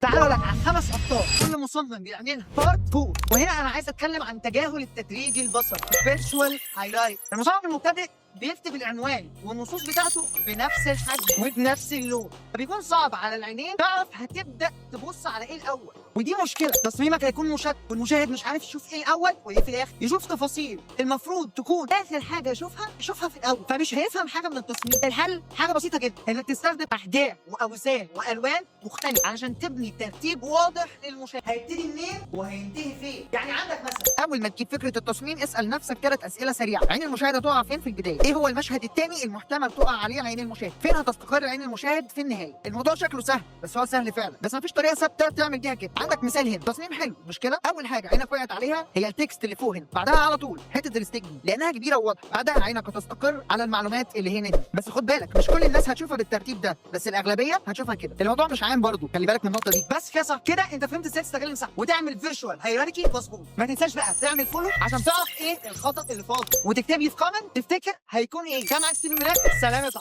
تعالوا لك على خمس اخطاء كل مصمم بيعملها part 2. وهنا انا عايز اتكلم عن تجاهل التدريج البصري، visual hierarchy. المصمم المبتدئ بيكتب العنوان والنصوص بتاعته بنفس الحجم وبنفس اللون، فبيكون صعب على العينين تعرف هتبدا تبص على ايه الاول، ودي مشكله. تصميمك هيكون مشتت والمشاهد مش عارف يشوف ايه الاول وايه في الاخر، يشوف تفاصيل المفروض تكون اخر حاجة يشوفها يشوفها في الاول، فمش هيفهم حاجة من التصميم. الحل حاجة بسيطة جدا، انك تستخدم احجام واوزان والوان مختلفة علشان تبني ترتيب واضح للمشاهد، هيبتدي منين وهينتهي فين. يعني عندك مثلا اول ما تجيب فكرة التصميم اسال نفسك ثلاث اسئلة سريعه: عين المشاهد هتقع فين في البدايه؟ ايه هو المشهد الثاني المحتمل تقع عليه عين المشاهد؟ فين هتستقر عين المشاهد في النهايه؟ الموضوع شكله سهل، بس هو سهل فعلا، بس مفيش طريقه ثابتة تعمل بيها كده. عندك مثال هنا، تصميم حلو مش كده؟ اول حاجة عينك وقعت عليها هي ال text اللي فوق هنا، بعدها على طول حتة ال stick دي لانها كبيرة وواضحه، بعدها عينك هتستقر على المعلومات اللي هنا دي. بس خد بالك، مش كل الناس هتشوفها بالترتيب ده، بس الاغلبية هتشوفها كده. الموضوع مش عام برضو، خلي بالك من النقطة دي. بس كده صح كده، انت فهمت ازاي تستغل المساحة وتعمل visual hierarchy مظبوط. ما تنساش بقى تعمل follow عشان تعرف ايه الخطأ اللي فاضل، وتكتب لي في comment تفتكر هيكون ايه. كان معاك ستيفن ملاك، سلام يا صاحبي.